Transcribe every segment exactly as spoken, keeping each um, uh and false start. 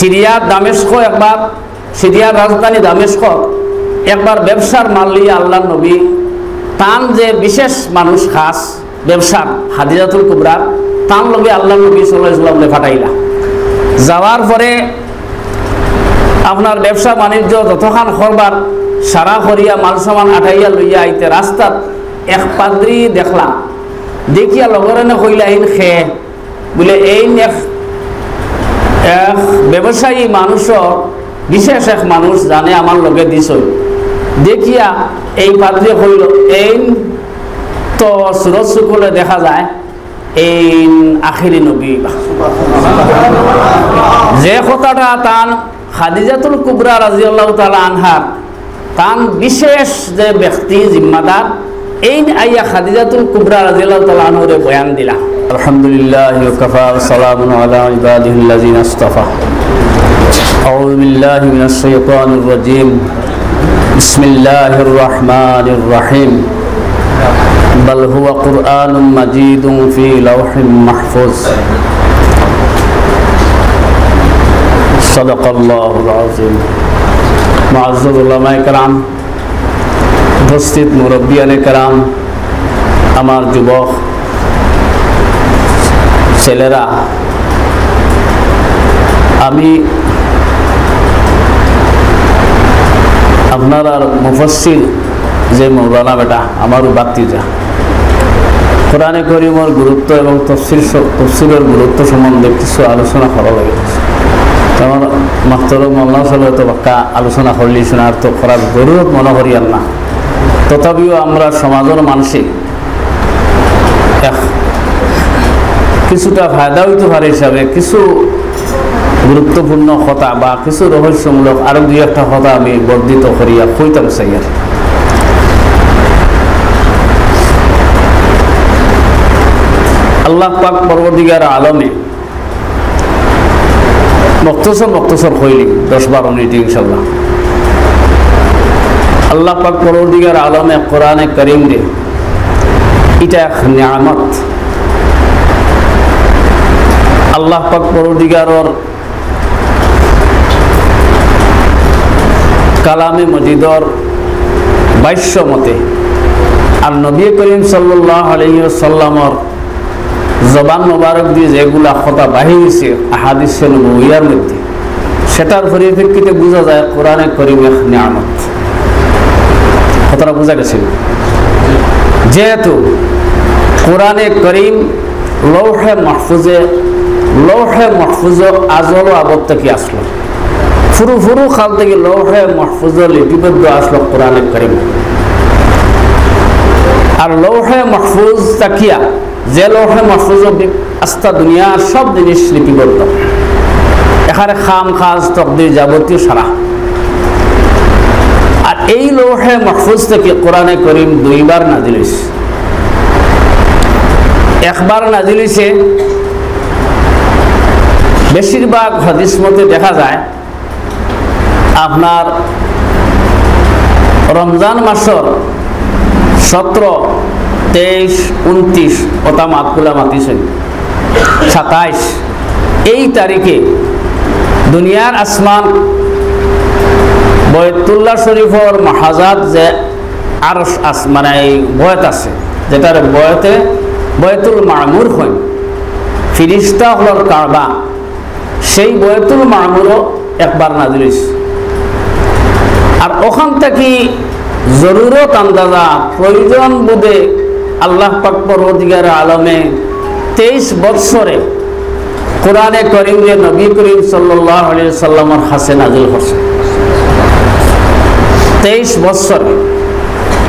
সিরিয়ার দামেস্ক একবার, সিরিয়ার রাজধানী দামেস্ক একবার ব্যবসার মাল লইয়া আল্লাহর নবী তান যে বিশেষ মানুষ খাস ব্যবসার খাদিজাতুল কুবরার তান লগে আল্লাহর নবী সাল্লাল্লাহু আলাইহি ওয়াসাল্লামরে পাঠাইলা। যাওয়ার পরে আপনার ব্যবসা বাণিজ্য যতখান করবার সারা করিয়া মাল সামান আটাইয়া লইয়া আইতে রাস্তাত এক পাদ্রি দেখলা। দেখিয়া লগরজনে কইলা, "এইন কে?" বুলে, "এইন এক, এক ব্যবসায়ী মানুষ, বিশেষ এক মানুষ জানে আমার লগে দিছইন।" দেখিয়া এই পাদ্রি কইল, "এইন তো সুরত শুকলে দেখা যায়, এইন আখেরি নবী।" যে কথাটা তান খাদিজাতুল কুবরা রাদিয়াল্লাহু তাআলা আনহার তান বিশেষ যে ব্যক্তি জিম্মাদার, এইন আইয়া খাদিজাতুল কুবরা রাদিয়াল্লাহু তাআলা আনহারে বয়ান দিলা। الحمد لله وكفى وسلام على عباده الذين اصطفى. أعوذ بالله من الشيطان الرجيم. بسم الله الرحمن الرحيم. بل هو قرآن مجيد في لوح محفوظ. صدق الله العظيم. معزز علماء کرام, উপস্থিত মুরব্বিয়ানে কেরাম, আমার যুবক ছেলেরা, আমি আপনারার মুফাসসির যে মৌলানা বেটা, আমারও ভাতিজা, কোরআনে করিমর গুরুত্ব এবং তফসির স-, তফসিরর গুরুত্ব সম্বন্ধে কিছু আলোচনা করা লাগে। আমার মাস্তর মৌলানা সাহেব তো বাক্কা আলোচনা করলি, শোনার তো করার জরুরত মনে করি আর না। তথাপিও আমরা সমাজর মানষে এক কিছুটা ফায়দা অইতো পারে হিসাবে কিছু গুরুত্বপূর্ণ কথা বা কিছু রহস্যমূলক আরো দুই একটা কথা আমি বর্ধিত করিয়া কইতাম চাইয়ার। আল্লাহ পাক পরওয়ারদিগার আলমে মখতসর মখতসর কইলি, দশ বারো মিনিট ইনশাআল্লাহ। আল্লাহ পাক পরওয়ারদিগার আলমে কোরআনে করিম দে, ইটা এক নিয়ামত। আল্লাহ পাক পরওয়ারদিগারর কালামে মজিদর ভাষ্য মতে আর নবী করিম সাল্লাল্লাহু আলাইহি ওয়াসাল্লামর জবান মোবারক দিয়া যেগুলা কথা বাহির অইছে আহাদিসে নববিয়ার মধ্যে, সেটার পরিপ্রেক্ষিতে বুঝা যায় কোরআনে করিম এক নিয়ামত। কথাটা বুঝা গেছে? যেহেতু কোরআনে করিম লৌহে মাহফুজে, লৌহে মাহফুজ আজল আবদ থাকি আসলো, ফুরু ফুরু কাল থাকি লৌহে মাহফুজ লিপিবদ্ধ আসলো কোরআনে করিম। আর লৌহে মাহফুজ থাকিয়া, যে লৌহে মাহফুজ বি-, আস্তা দুনিয়ার সব জিনিস লিপিবদ্ধ, এখানে কাম কাজ তকদির যাবতীয় সারা। আর এই লৌহে মাহফুজ থাকি কোরআনে করিম দুইবার নাজিল অইছে। একবার নাজিল অইছে, বেশিরভাগ হাদিস মতে দেখা যায় আপনার রমজান মাসর সতেরো, তেইশ, ঊনত্রিশ, ওটা মাতগুলা মাতিছইন, সাতাইশ, এই তারিখে দুনিয়ার আসমান বয়তুল্লাহ শরীফর মহাজাত যে আরশ আস-, মানে এই বয়ত আছে, যেটার বয়তে বয়তুল মামুর হয়, ফিরিস্তা হলর কাবা, সেই বয়তুল মামুরও একবার নাজিল অইছে। আর ওখান থাকি জরুরত আন্দাজা, প্রয়োজন বোধে আল্লাহ পাক পরওয়ারদিগার আলমে তেইশ বৎসরে কোরআনে করিম যে নবী করিম সাল্লাল্লাহু আলাইহি সাল্লামর কাছে নাজিল করছে। তেইশ বৎসরে।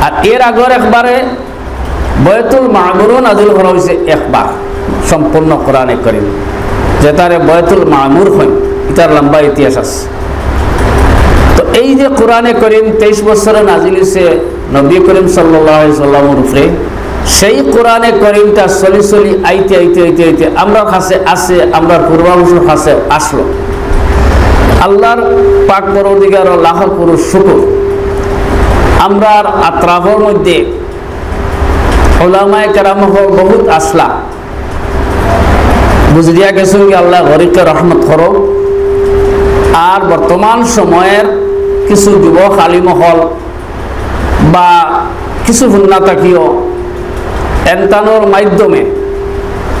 আর এর আগর একবারে বয়তুল মামুরও নাজিল করা অইছে একবার, সম্পূর্ণ কোরআনে করিম, যেটারে বয়তুল মামুর হয়, এটার লম্বা ইতিহাস আছে। তো এই যে কোরআনে করিম তেইশ বৎসরে নাজিল অইছে নবী করিম সাল্লাল্লাহু আলাইহি সাল্লামর উপরে, সেই কোরআনে করিমটা চলি চলি আইতে আইতে আইতে আইতে আমরার কাছে আছে, আমরার পূর্বপুরুষর কাছে আসলো। আল্লাহর পাক পরওয়ারদিগারর লাখো কোটি শুকুর, আমরার আতরাফর মধ্যে ওলামায়ে কেরাম হকল বহুত আসলা, গুজরিয়া গেছইন গি, আল্লাহ গরিকে রহমত করো। আর বর্তমান সময়ের কিছু যুবক আলিম অকল বা কিছু হুন্না থাকিও এনতানোর মাধ্যমে,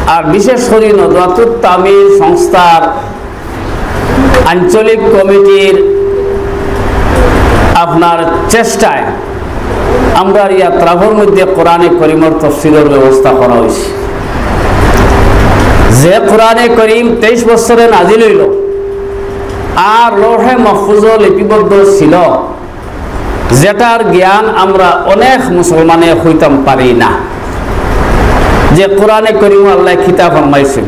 আর বিশেষ করি নদওয়াতুত তামির সংস্থার আঞ্চলিক কমিটির আপনার চেষ্টায় আমরার ই আত্রাফর মধ্যে কোরআনে করিমর তফসিরর ব্যবস্থা করা অইছে। যে কোরআনে করিম তেইশ বছরে নাজিল অইলো, আর লৌহে মাহফুজো লিপিবদ্ধ ছিল, যেটার জ্ঞান আমরা অনেক মুসলমানে কইতাম পারি না, যে কোরআনে করিমো আল্লায় কিতা ফরমাইছইন।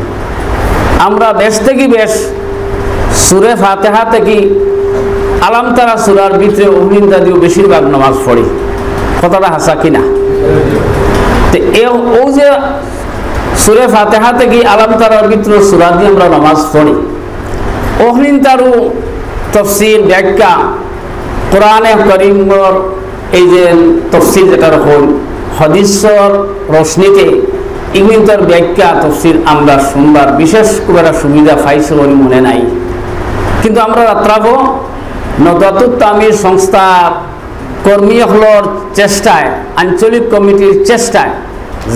আমরা বেশ থাকি বেশ সুরে ফাতিহা থাকি আলাম তারা সুরার ভিতরে অউ হিনতা দিও বেশিরভাগ নামাজ পড়ি। কথাটা হাছা কি না? তে এ-, অউ যে সুরে ফাতিহা থাকি আলাম তারার ভিতরে সুরা দি আমরা নামাজ পড়ি, অউ হিনতারও তফসির, ব্যাখ্যা, কোরআনে করিমর এই যে তফসির যেটা রকম হাদিসর রোশনীতে ইগুইন্তর ব্যাখ্যা তফসির আমরা শুনবার বিশেষ খুব একটা সুবিধা পাইছি বলে মনে নাই। কিন্তু আমরা আত্রাফো নদওয়াতুত তামির সংস্থার কর্মী অকলর চেষ্টায়, আঞ্চলিক কমিটির চেষ্টায়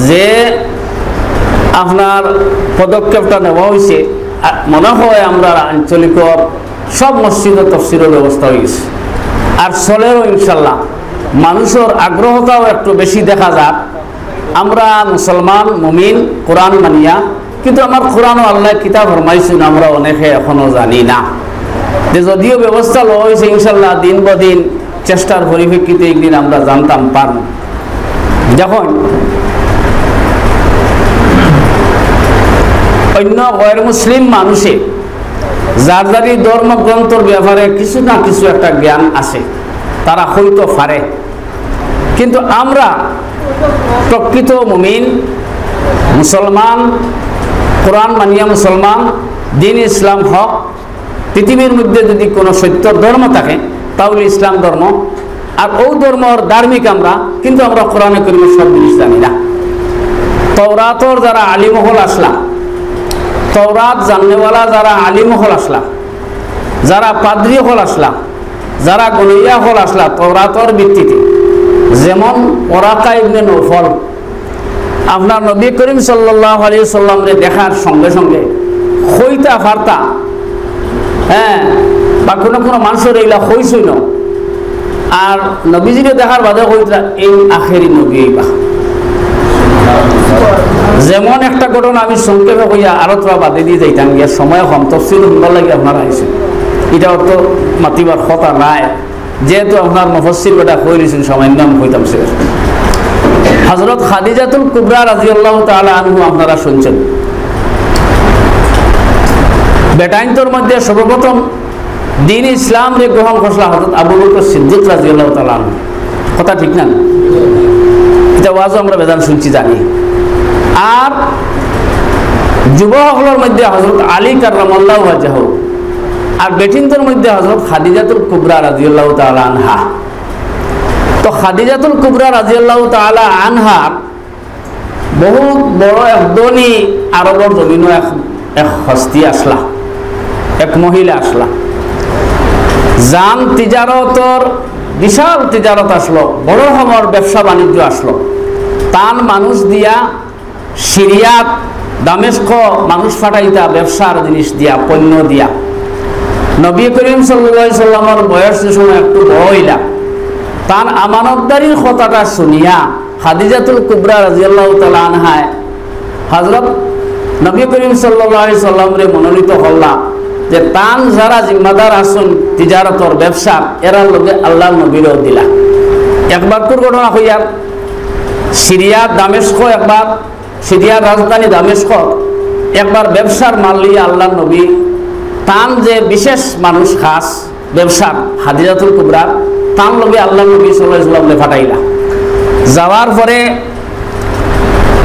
যে আপনার পদক্ষেপটা নেওয়া অইছে, আ, মনে হয় আমরা আঞ্চলিক সব মসজিদো তফসিরর ব্যবস্থা অইগেছে। আর চলেরও ইনশাল্লাহ। মানুষর আগ্রহটাও একটু বেশি দেখা যার। আমরা মুসলমান, মুমিন, কোরআন মানিয়া, কিন্তু আমার কোরআনও আল্লায় কিতা ফরমাইছইন আমরা অনেকে এখনো জানি না। যে যদিও ব্যবস্থা লওয়া অইছে, ইনশাল্লাহ দিন বদিন চেষ্টার পরিপ্রেক্ষিতে একদিন আমরা জানতাম পারমু। যখন অন্য গয়ের মুসলিম মানুষে যার যারই ধর্মগ্রন্থর ব্যাপারে কিছু না কিছু একটা জ্ঞান আছে, তারা হইতো পারে, কিন্তু আমরা প্রকৃত মুমিন, মুসলমান, কোরআন মানিয়া মুসলমান, দ্বীন ইসলাম হক, পৃথিবীর মধ্যে যদি কোনো সত্য ধর্ম থাকে, তা অইলো ইসলাম ধর্ম। আর অউ ধর্মর ধার্মিক আমরা, কিন্তু আমরা কোরআনে করিমর সব জিনিস জানি না। তওরাতর যারা আলিম অকল আছলা, তওরাত জাননেওয়ালা যারা আলিম অকল আছলা, যারা পাদ্রী অকল আছলা, যারা গনইয়া অকল আছলা তওরাতর ভিত্তিতে, যেমন ওরাকা ইবনে নৌফল, আপনার নবী করিম সাল্লাল্লাহু আলাইহি সাল্লামরে দেখার সঙ্গে সঙ্গে কইতা পারতা, হ্যাঁ, বা কোনো কোনো মানুষর এইলা কইছইন, আর নবীজিরে দেখার বাদে কইতরা, "এই আখেরি নবী অইবা।" যেমন একটা ঘটনা আমি সংক্ষেপে কইয়া আরো থুড়া বাদে দি যাইতাম গিয়া, সময় কম, তফসির হুনবার লাগি আপনারা আইছইন, ইটা অত মাতিবার কথা নায়। যেহেতু আপনার মুফাসসির বেটা কই রইছইন, সামান্য আমি কইতাম শেষ। হযরত খাদিজাতুল কুবরা রাদিয়াল্লাহু তাআলা আনহু আপনারা শুনছইন, বেটাইন্তর মধ্যে সর্বপ্রথম দ্বীন ইসলামরে গ্রহণ করছলা হযরত আবু বকর সিদ্দিক রাদিয়াল্লাহু তাআলা আনহু। কথা ঠিক না? ইটা ওয়াজও আমরা বেজান শুনছি জানি। আর যুবক অকলর মধ্যে হযরত আলী কাররামাল্লাহু ওয়াজহাহু, আর বেটিন্তর মধ্যে হযরত খাদিজাতুল কুবরা রাদিয়াল্লাহু তাআলা আনহা। তো খাদিজাতুল কুবরা রাদিয়াল্লাহু তাআলা আনহার বহুত বড় এক ধনী, আরবর জমিনো এক, এক হস্তি আছলা, এক মহিলা আছলা। যান তিজারতর, বিশাল তিজারত আছলো, বড় রকমর ব্যবসা বাণিজ্য আছলো। তান মানুষ দিয়া সিরিয়াত, দামেস্ক মানুষ পাঠাইতা ব্যবসার জিনিস দিয়া, পণ্য দিয়া। নবী করিম সাল্লাল্লাহু আলাইহি সাল্লামর বয়স যে সময় একটু বড় অইলা, তান আমানতদারির কথাটা শুনিয়া খাদিজাতুল কুবরা রাদিয়াল্লাহু তাআলা আনহায় হযরত নবী করিম সাল্লাল্লাহু আলাইহি সাল্লামরে মনোনীত করলা যে তান যারা জিম্মাদার আছইন তিজারতর ব্যবসার, এরার লগে আল্লাহর নবীরেও দিলা। একবার কুর ঘটনা কইয়ার, সিরিয়ার দামেস্ক একবার, সিরিয়ার রাজধানী দামেস্ক একবার ব্যবসার মাল লইয়া আল্লাহর নবী, তান যে বিশেষ মানুষ খাস, ব্যবসার খাদিজাতুল কুবরা, তান লগে আল্লাহর নবী সাল্লাল্লাহু আলাইহি ওয়াসাল্লামরে পাঠাইলা। যাওয়ার পরে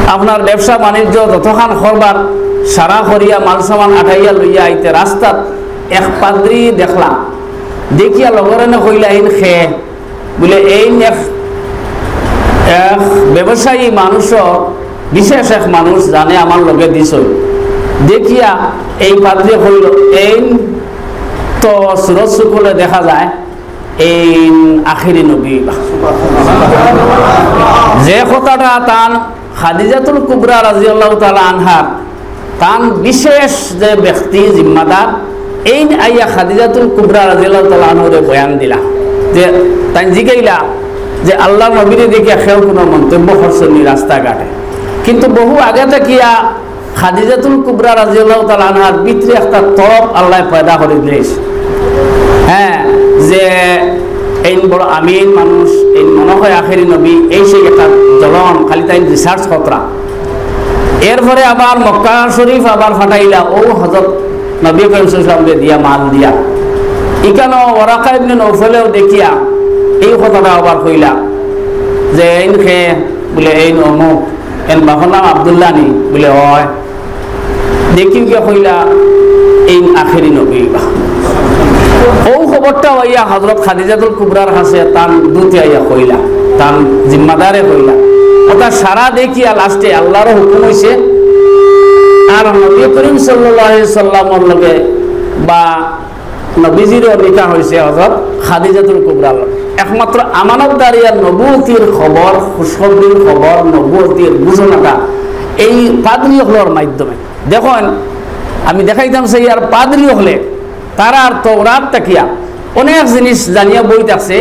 আপনার ব্যবসা বাণিজ্য যতখান করবার সারা করিয়া মাল সামান আটাইয়া লইয়া আইতে রাস্তাত এক পাদ্রী দেখলা। দেখিয়া লগর এনে কইলা, "এইন কে?" বুলে, "এইন এক, এক ব্যবসায়ী মানুষ, বিশেষ এক মানুষ যানে আমার লগে দিছইন।" দেখিয়া এই পাদ্রী কইল, "এইন তো সুরত শুকলে দেখা যায় এইন আখেরি নবী। যে কথাটা তান খাদিজাতুল কুবরা রাদিয়াল্লাহু তাআলা আনহার তান বিশেষ যে ব্যক্তি জিম্মাদার, এইন আইয়া খাদিজাতুল কুবরা রাদিয়াল্লাহু তাআলা আনহারে বয়ান দিলা, যে তাইন জিগাইলা যে আল্লাহর নবীরে দেখিয়া কেউ কুনু মন্তব্য করছইন নি রাস্তাঘাটে, কিন্তু বহু আগে থাকিয়া খাদিজাতুল কুবরা রাদিয়াল্লাহু তাআলা আনহার ভিতরে একটা তড়প আল্লায় পয়দা করি দিলাইছে। হ্যাঁ, যে এইন বড় আমিন মানুষ, এইন মনো হয় আখেরি নবী, এই সেই একটা জ্বলন, খালি তাইন research করতরা। এরপরে আবার মক্কা শরীফ আবার ফাটাইলা, অউ হযরত নবী করিম সাল্লাল্লাহু আলাইহি ওয়াসাল্লামরে দিয়া, মাল দিয়া। ইকানো ওয়ারাকা ইবনে নৌফলেও দেখিয়া এই কথাটা আবার কইলা যে এইন কে, বুলে এইন অমুক, এন বাপর নাম আব্দুল্লাহ নি, বুলে অয়। দেখিয়া কইলা, এইন আখেরি নবী। অউ খবরটা অইয়া হযরত খাদিজাতুল কুবরার কাছে তান দূতে আইয়া কইলা, তান জিম্মাদারে কইলা। অতা সারা দেখিয়া লাস্টে আল্লাহর হুকুম অইছে, আর নবী করিম সাল্লাল্লাহু আলাইহি সাল্লামর লগে বা নবীজিরও নিকাহ অইছে হযরত খাদিজাতুল কুবরার লগে। একমাত্র আমানতদারি আর নবুয়তির খবর, খুশখবরির খবর, নবুয়তির ঘোষণাটা এই পাদ্রী অকলর মাধ্যমে। দেখইন, আমি দেখাইতাম চাই, আর পাদ্রী অকলে তারার তওরাত থাকিয়া অনেক জিনিস জানিয়া বই থাকছে,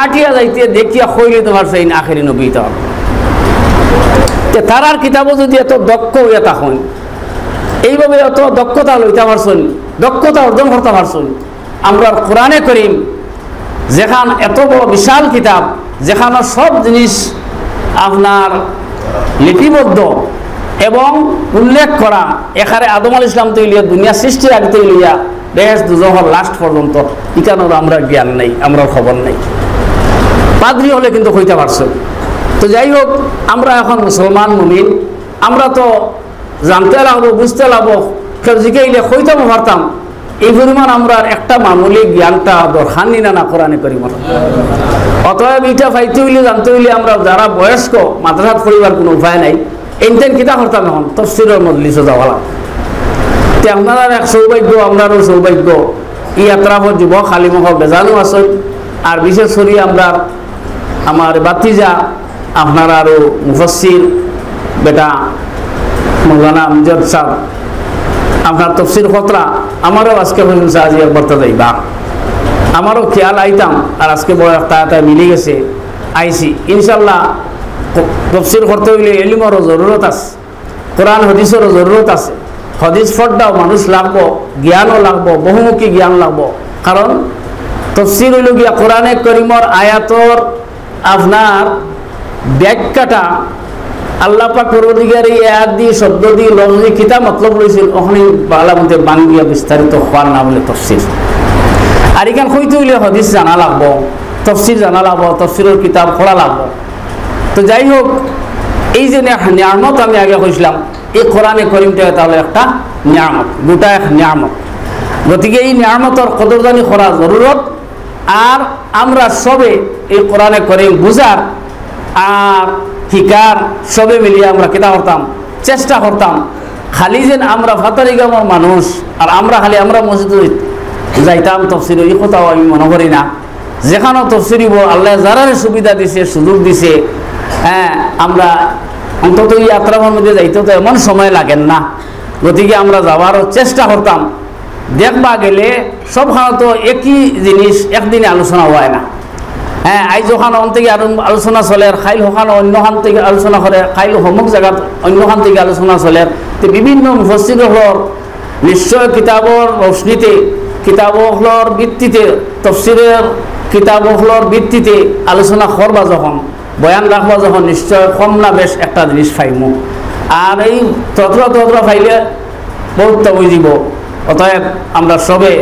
আটিয়া যাইতে দেখিয়া কইলিতো পারছে এইন আখেরি নবী। তো তে তারার কিতাবো যদি এত দক্ষ অইয়া থাকইন, এইভাবে এত দক্ষতা লইতা পারছইন, দক্ষতা অর্জন করতা পারছইন, আমরার কোরআনে করিম যেখান এত বড় বিশাল কিতাব, যেখানো সব জিনিস আপনার লিপিবদ্ধ এবং উল্লেখ করা, এখানে আদম আলাইহিস সালাম তৈলিয়া দুনিয়া সৃষ্টির আগ তৈলিয়া বেহেশত দুজখর লাস্ট পর্যন্ত, ইকানোর আমরার জ্ঞান নাই, আমরার খবর নাই। পাদ্রী অকলে কিন্তু কইতা পারছইন। তো যাই হোক, আমরা এখন মুসলমান মুমিন, আমরা তো জানতে লাগবো, বুঝতে লাগবো, কেউ জিকাইলে কইতামও পারতাম। এই পরিমাণ আমরার একটা মামুলি জ্ঞানটা দরকার নি না, না কোরআনে করিমর। অতএব ইটা পাইতে অইলে, জানতে অইলে আমরা যারা বয়স্ক, মাদ্রাসাত পড়িবার কুনু উপায় নাই, এইন তেইন কিতা করতাম, এখন তফসিরর মজলিসো যাওয়া লাগবো। তে আপনারার এক সৌভাগ্য, আমরারও সৌভাগ্য, ই আতরাফর যুবক আলিম অকল বেজানো আছইন, আর বিশেষ করি আমরার আমার ভাতিজা, আপনারারও মুফাসসির বেটা মৌলানা আমজাদ সাব, আপনার তফসির করতরা, আমারও আজকে পর্যন্ত আজি একবার তো যাইবা, আমারও খেয়াল আইতাম, আর আজকে বড় একটা আতা মিলি গেছে, আইছি। ইনশাআল্লাহ, ত-, তফসির করতে অইলে এলিমরও জরুরত আছে, কোরআন হাদিসরও জরুরত আছে। হাদিস পড়তাও মানুষ লাগবো, জ্ঞানও লাগবো, বহুমুখী জ্ঞান লাগবো। কারণ তফসির অইলো গিয়া কোরআনে করিমর আয়াতর আপনার ব্যাখ্যাটা আল্লাহ পাক পরওয়ারদিগারে এই আয়াত দি, শব্দ দি, লফজ দি কিতা মতলব লইছইন, অখান ভালা মতে ভাঙ্গিয়া বিস্তারিত কওয়ার নাম অইলো তফসির। আর ইখান কইতে অইলে হাদিস জানা লাগবো, তফসির জানা লাগবো, তফসিরর কিতাব পড়া লাগবো। তো যাই হোক, এই যে নে-, নিয়ামত আমি আগে কইছিলাম, এই কোরআনে করিমটা ইটা অইলো একটা নিয়ামত, গোটা এক নিয়ামত। গতিকে এই নিয়ামতর কদরদানি করা জরুরত। আর আমরা সবে এই কোরআনে করিম বুঝার আর হিকার সবে মিলিয়া আমরা কিতা করতাম, চেষ্টা করতাম। খালি যেন আমরা ফাতারিগামর মানুষ আর আমরা খালি আমরা মসজিদো যাইতাম তফসিরো, ই কথাও আমি মনো করি না। যেখানো তফসির অইবো, আল্লায় যারারে সুবিধা দিছে, সুযোগ দিছে, হ্যাঁ, আমরা অন্তত ই আতরাফর মধ্যে যাইতে তো এমন সময় লাগের না। গতিকে আমরা যাওয়ারও চেষ্টা করতাম। দেখবা গেলে সবখানো তো একই জিনিস একদিনে আলোচনা অয় না। হ্যাঁ, আইজ অখান অন থাকি আরো আলোচনা চলের, কাইল হখান অন্যখান থাকি আলোচনা করের, কাইল হমুক জাগাত অন্যখান থাকি আলোচনা চলের। তে বিভিন্ন মুফাসসির অকলর নিশ্চয় কিতাবর রোশনীতে, কিতাব অকলর ভিত্তিতে, তফসিরর কিতাব অকলর ভিত্তিতে আলোচনা করবা যখন, বয়ান রাখবা যখন, নিশ্চয় কম না বেশ একটা জিনিস পাইমু। আর এই ততরা ততরা পাইলে বহুত তো অইযিবো। অতএব আমরা সবে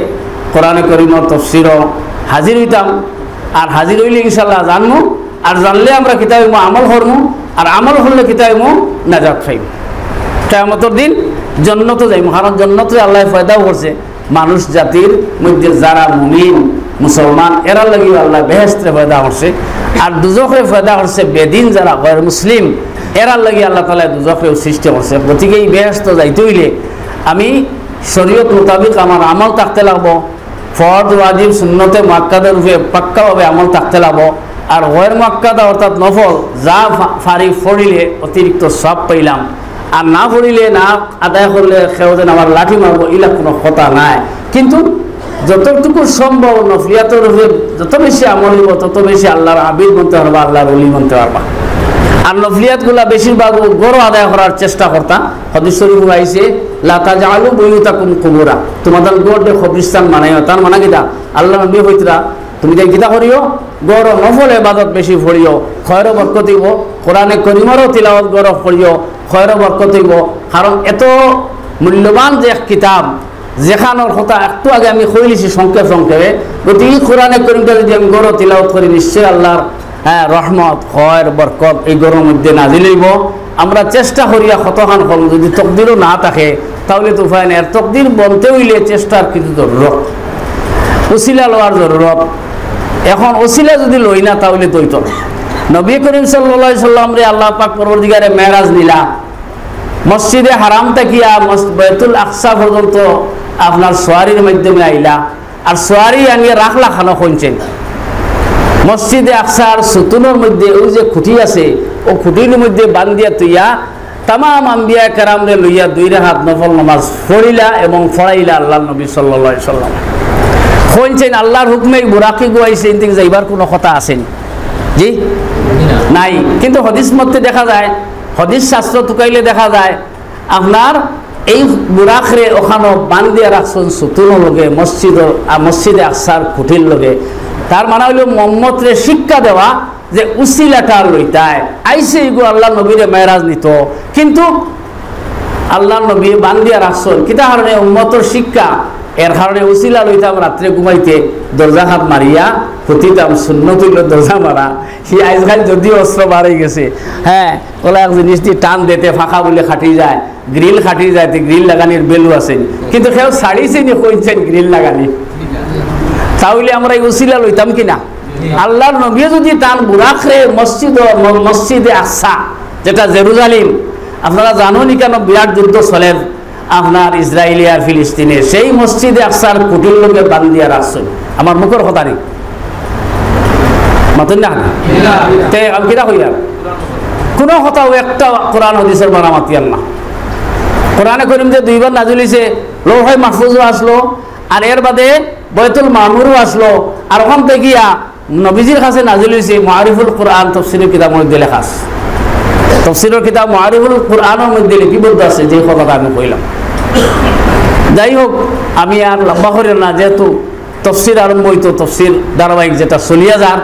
কোরআনে করিমর তফসিরো হাজির অইতাম, আর হাজির অইলে ইনশাআল্লাহ জানমু, আর জানলে আমরা কিতা অইমু, আমল করমু, আর আমল করলে কিতা অইমু, নাজাত পাইমু। কিয়ামতর দিন জন্নতো যাইমু, কারণ জন্নতরে আল্লায় পয়দাও করছে। মানুষ জাতির মধ্যে যারা মুমিন, মুসলমান, এরার লাগিও আল্লায় বেহেশতরে পয়দা করছে, আর দুজখরে পয়দা করছে বেদিন যারা গয়র মুসলিম, এরার লাগি আল্লাহ তাআলায় দুজখরেও সৃষ্টি করছে। গতিকে এই বেহেশতো যাইতে অইলে আমি শরীয়ত মোতাবিক আমার আমল থাকতে লাগবো, ফরজ, ওয়াজিব, সুন্নতে মুআক্কাদার উপরে পাক্কাভাবে আমল থাকতে লাগবো। আর গয়ের মুআক্কাদা অর্থাৎ নফল যা ফা-, ফারি পড়িলে অতিরিক্ত সওয়াব পাইলাম, আর না পড়িলে, না আদায় করলে কেউ যেন আমার লাঠি মারবো, ইলা কোনো কথা নাই। কিন্তু যতটুকু সম্ভব নফলিয়াতর উপরে যত বেশি আমল অইবো, তত বেশি আল্লাহর আবিদ বনতে পারবা, আল্লাহর ওলি বনতে পারবা। আর নফলিয়াতগুলা বেশিরভাগ ঘরো আদায় করার চেষ্টা করতা। হাদিস শরীফ আইছে, "লা তাজআলু বুয়ুতাকুম কুবুরা", তোমাদের ঘররে কবরস্থান বানাইও। তার মানে কিতা? আল্লাহর নবী কইতরা, তুমি তাই কিতা করিও? ঘরো নফল ইবাদত বেশি পড়িও, খয়েরো বরকত অইবো। কোরআনে করিমরও তিলাওয়াত ঘরো পড়িও, খয়েরো বরকত অইবো। কারণ এত মূল্যবান যে এক কিতাব, যেখানোর কথা একটু আগে আমি কইলিছি সংক্ষেপ সংক্ষেপে, গতিকে ই কোরআনে করিমটা যদি আমি ঘরো তিলাওয়াত করি, নিশ্চয় আল্লাহর, হ্যাঁ, রহমত, খয়ের, বরকত এই ঘরর মধ্যে নাজিল অইবো। আমরা চেষ্টা করিয়া কতখান করমু, যদি তকদিরও না থাকে, তাইলে তো উপায় নাই। আর তকদির বনতে অইলে চেষ্টার কিছু জরুরত, উসিলা লওয়ার জরুরত। এখন উসিলা যদি লই না, তাইলে তো অইতো না। নবী করিম সাল্লাল্লাহু আলাইহি সাল্লামরে আল্লাহ পাক পরওয়ারদিগারে মেরাজ নিলা, মসজিদে হারাম থাকিয়া মস-, বায়তুল আকসা পর্যন্ত আপনার সওয়ারির মাধ্যমে আইলা, আর সওয়ারি আনিয়া রাখলা খানো কইনছেন। মসজিদে আকসার সুতুনর মধ্যে ওই যে খুঁটি আছে, ও খুঁটির মধ্যে বান্ধিয়া থইয়া তামাম আম্বিয়া কেরামরে লইয়া দুই রাকাত নফল নামাজ পড়িলা এবং পড়াইলা আল্লাহর নবী সাল্লাল্লাহু আলাইহি সাল্লাম। কইনছেন আল্লাহর হুকুমে বুরাকি গুয়াইছে, ইনতিক যাইবার কোনো কথা আছে নি? জি? নাই। কিন্তু হাদিস মতে দেখা যায়, হাদিস শাস্ত্র তুকাইলে দেখা যায়, আপনার এই বুরাকরে ওখানো বান্ধিয়া রাখছইন সুতুনর লগে, মসজিদর, আ, মসজিদে আকসার খুঁটির লগে। তার মানে অইলো মোহাম্মদরে শিক্ষা দেওয়া যে উসিলাটা লইতায়। আইছে ইগু আল্লাহর নবীরে মেরাজ নিতো, কিন্তু আল্লাহর নবী বান্ধিয়া রাখছইন। কিতা কারণে? উম্মতর শিক্ষা। এর কারণে উসিলা লইতাম রাত্রে ঘুমাইতে দরজা খাত মারিয়া, প্রতিতাম সুন্নত অইলো দরজা মারা। সে আজকাল যদিও অস্ত্র বার অই গেছে, হ্যাঁ, ওলা এক জিনিস দি টান দিতে ফাঁকা বুলে খাটি যায়, গ্রিল খাটি যায়, তে গ্রিল লাগানির বেলু আছে। কিন্তু কেউ ছাড়িছে নি কইনছেন গ্রিল লাগানি? তাইলে আমরা এই উসিলা লইতাম কি না? আল্লাহর নবী যদি তান বুরাকরে মসজিদ, ম-, মসজিদে আকসা, যেটা জেরুজালিম, আপনারা জানো নি কেন বিরাট যুদ্ধ চলের আপনার ইসরায়েলি আর ফিলিস্তিনে, সেই মসজিদে আকসার খুঁটির লগে বান্ধিয়া রাখছইন। আমার মুখর কথা নি? মাতইন না কেনে? তে আমি কিতা কইয়ার? কোনো কথাও একটা কোরআন হাদিসর বারা মাতিয়ার না। কোরআনে করিম যে দুইবার নাজিল অইছে, লৌহে মাহফুজও আসলো, আর এর বাদে বয়তুল মামুরও আসলো, আর ওখান থেকে গিয়া নবীজির কাছে নাজিল অইছে মারিফুল কোরআন তফসিরের কিতাবর মধ্যে লেখা আছে। তফসিরের কিতাব মারিফুল কোরআনর মধ্যে লিপিবদ্ধ আছে যে কথাটা আমি কইলাম। যাই হোক, আমি আর লম্বা করি না, যেহেতু তফসির আরম্ভ অইতো, তফসির ধারাবাহিক যেটা চলিয়া যার,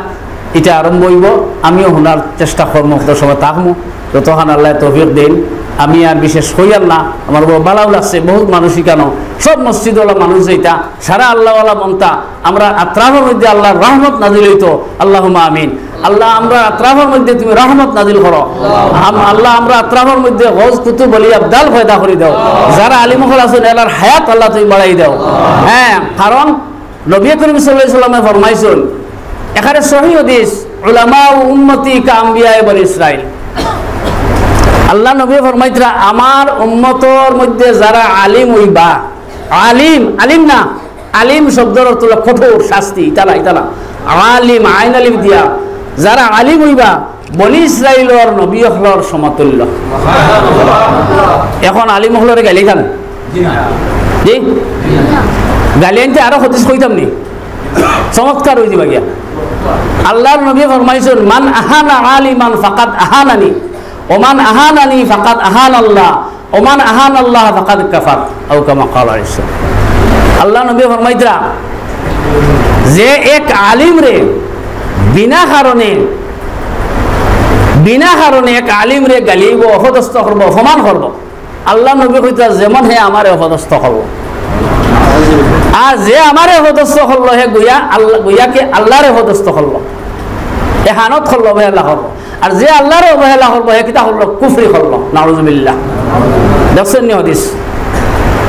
এটা আরম্ভ অইবো। আমিও হুনার চেষ্টা করমু, অত সময় থাকমু, যতখান আল্লায় তৌফিক দেইন। আমি আর বিশেষ কইয়ার না, আমার বড় ভালাও লাগছে, বহুত মানুষ ইখানো, সব মসজিদওয়ালা মানুষ যেটা, সারা আল্লাহওয়ালা বনতা, আমরা আত্রাফর মধ্যে আল্লাহর রহমত নাজিল অইতো, আল্লাহুম্মা আমিন। আল্লাহ, আমরা আত্রাফর মধ্যে তুমি রহমত নাজিল করো। আম-, আল্লাহ, আমরা আত্রাফর মধ্যে গৌস কুতুব অলি আবদাল পয়দা করি দাও। যারা আলিম অকল আছইন, এরার হায়াত আল্লাহ তুমি বাড়াই দাও। হ্যাঁ, কারণ নবী করিম সাল্লাল্লাহু আলাইহি ওয়াসাল্লামে ফরমাইছইন, এখানে সহি হাদিস, "উলামা উম্মতি কা আম্বিয়ায়ে বনি ইসরাইল।" আল্লাহর নবী ফরমাইতরা, "আমার উম্মতর মধ্যে যারা আলিম অইবা", আলিম, আলিম না, আলিম শব্দর অর্থ অইলো কঠোর শাস্তি, ইতা না, ইতা না। আলিম, আইন আলিফ দিয়া, যারা আলিম অইবা, বনি ইসরাইলর নবী অকলর সমতুল্য। এখন আলিম অকলরে গাইলে খান? জি? গালি আনতে আরো হাদিস কইতাম নি? চমৎকার অই যিবা গিয়া। আল্লাহর নবী ফরমাইছইন, "মান আহানা আলিমান ফাকাদ আহানানি, ওমান আহানানি ফাকাদ আহানাল্লাহ।" "ওমান আহানাল্লাহ ফাকাদ কাফার", আও কামা ক্বালা আলাইহিস সালাম। আল্লাহর নবী ফরমাইতরা, যে এক আলিমরে বিনা কারণে, বিনা কারণে এক আলিমরে গালিব, অপদস্থ করব, অপমান করব, আল্লাহর নবী কইতরা, "যেমন হে আমারে অপদস্থ করল।" আর যে আমারে অপদস্থ করল, হে গুয়া আল্লাহ, গুয়াকে আল্লাহরে অপদস্থ করল, এহানত করল, অবহেলা করল। আর যে আল্লাহরে অবহেলা করব, হে কিতা করল? কুফরি করল। নাউজুবিল্লাহ। দেখছইন নি হাদিস?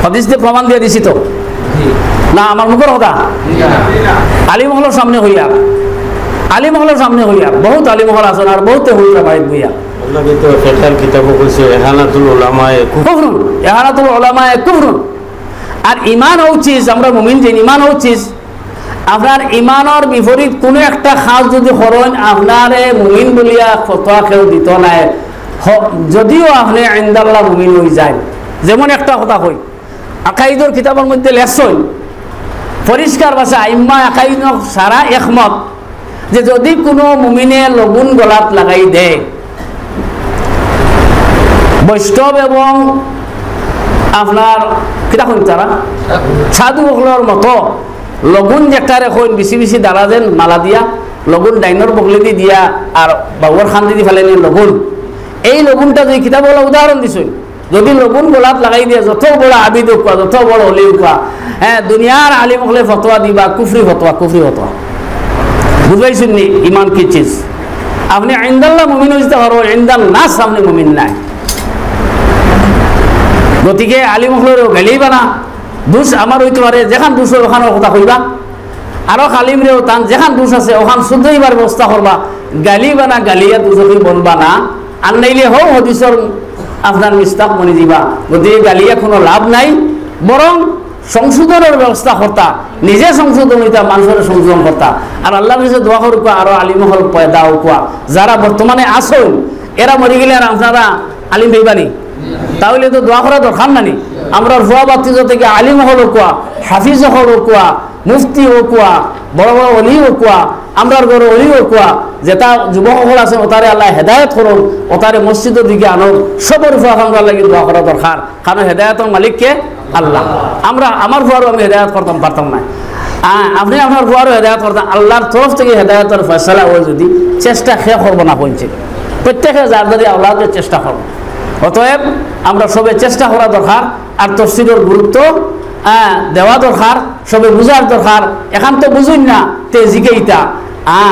হাদিস দিয়া প্রমাণ দিয়া দিছি তো? না, আমার মুখর কথা। আলিম অকলর সামনে কইয়ার, আলিম অকলর সামনে কইয়ার, বহুত আলিম অকল আছইন, আর বহুতে হুজুরা বাড়িত বইয়া। আল্লাহ কিন্তু ফেকার কিতাবো কইছে, "এহানাতুল উলামায়ে কুফর।" কুফরুন, এহানাতুল উলামায়ে কুফরুন। আর ইমান অউ চিজ, আমরা মুমিন যে ইমান অউ চিজ, আপনার ইমানর বিপরীত কুনু একটা কাজ যুদি করইন, আপনারে মুমিন বলিয়া ফতোয়া কেউ দিতো নায়। হ-, যুদিও আপনে ইনদাল্লাহ মুমিন অইযাইন, যেমন একটা কথা কই, আকাইদর কিতাবর মধ্যে লেখছইন, পরিষ্কার ভাষা, আইম্মা আকাইদ সারা একমত যে যুদি কুনু মুমিনে লগুন গলাত লাগাই দেয়, বৈষ্ণব এবং আপনার কিতা কইন তারা, সাধু অকলর মতো লগুন যেটারে কইন, বিচি বিচি দাড়া যেন মালা দিয়া, লগুন ডাইনর বগলেদি দিয়া, আর বাউর কান্দেদি ফালাইলে লগুন। এই লগুনটা যে কিতাবো অলা উদাহরণ দিছইন, যুদি লগুন গলাত লাগাই দিয়া, যত বড় আবিদ অউক্কা, যত বড় অলি অউক্কা, হ্যাঁ, দুনিয়ার আলিম অকলে ফতোয়া দিবা, কুফরি ফতোয়া, কুফরি ফতোয়া। বুঝাইছইন নি ইমান কি চিজ? আপনে ইনদাল্লাহ মুমিন অইযিতা পারো, ইনদান নাস আপনে মুমিন নায়। গতিকে আলিম অকলরে গাইলাইবা না, দুষ আমার অইতে পারে, যেখান দুষ অয় ওখানর কথা কইবা। আরো আলিমরেও তান যেখান দুষ আছে ওখান শুধরাইবার ব্যবস্থা করবা, গাইলাইবা না, গাইলাইয়া দুজখি বনবা না। আর নাইলে হউ হাদিসর আপনার মিসদাক বনি যিবা। গতিকে গাইলাইয়া কুনু লাভ নাই, বরং সংশোধনর ব্যবস্থা করতা, নিজে সংশোধন অইতা, মানষরে সংশোধন করতা। আর আল্লার কাছে দোয়া করউক্কা, আরো আলিম অকল পয়দা অউক্কা, যারা বর্তমানে আছইন, এরা মরি গেলে আর আপনারা আলিম পাইবা নি? তাইলে তো দোয়া করা দরকার না নি? আমরার ফুয়া ভাতিজা থাকি আলিম অকল অউক্কা, হাফিজ অকল অউক্কা, মুফতি অউক্কা, বড় বড় অলি অউক্কা, আমরার ঘরর অলি অউক্কা, যেতা যুবক অকল আছইন, অতারে আল্লায় হেদায়েত করউক, অতারে মসজিদর দিকে আনউক, সবর ফুয়া আমরার লাগি দোয়া করা দরকার। কারণ হেদায়েতর মালিক কে? আল্লাহ। আমরা, আমার ফুয়ারও আমি হেদায়েত করতাম পারতাম নায়। আ, আপনে আপনার ফুয়ারও হেদায়েত করতা, আল্লার তরফ থাকি হেদায়েতর ফয়সালা অয় যুদি, চেষ্টা কে করবো না কইনছে। প্রত্যেকে যার যার আওলাদে চেষ্টা করবো। অতএব আমরা সবে চেষ্টা করা দরকার, আর তফসিরর গুরুত্ব, আ, দেওয়া দরকার, সবে বুঝার দরকার। এখান তো বুঝইন না, তে জিকাইতা। আ,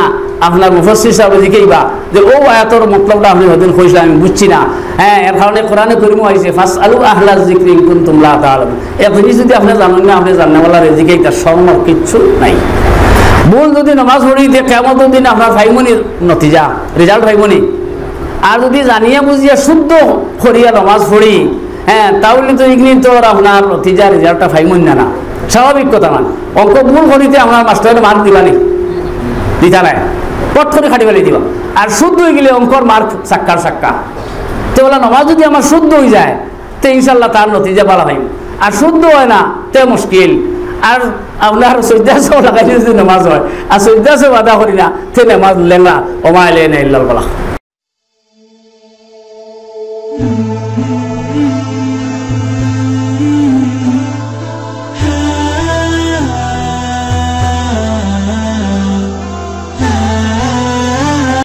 আপনার মুফাসসির সাহেব জিকাইবা যে, "ও আয়াতর মতলবটা আপনে হদিন কইছলা, আমি বুঝছি না।" হ্যাঁ, এর কারণে কোরআনে করিমো আইছে, "ফাসআলু আহলাজ যিকরি ইন কুনতুম লা তা'লামুন।" এক জিনিস যুদি আপনে জানইন না, আপনে জাননেওয়ালারে জিকাইতা, শরমর কিচ্ছু নাই। ভুল যুদি নমাজ পড়ি, তে কিয়ামতর দিন আপনার পাইমু নি নতিজা, result পাইমু নি? আর যুদি জানিয়া বুঝিয়া শুদ্ধ করিয়া নমাজ পড়ি, হ্যাঁ, তাইলে তো ইগনি তো আর আপনার নতিজা, resultটা পাইমু না, না। স্বাভাবিক কথা মানে। অঙ্ক ভুল করিতে আপনার মাস্টারে mark দিবা নি? দিতা নায়। পট করি কাটি ফালাই দিবা। আর শুদ্ধ অইগেলে অঙ্কর mark চাক্কার চাক্কা। তে অলা নমাজ যুদি আমার শুদ্ধ অইযায়, তে ইনশাআল্লাহ তার নতিজা ভালা পাইমু। আর শুদ্ধ অয় না, তে মুশকিল। আর আপনার সইজদা সাহু লাগাইলে যুদি নমাজ অয়, আর সইজদা সাহু আদা করি না, তে নমাজ লেংড়া, ওমা আলাইনা ইল্লাল বালাগ।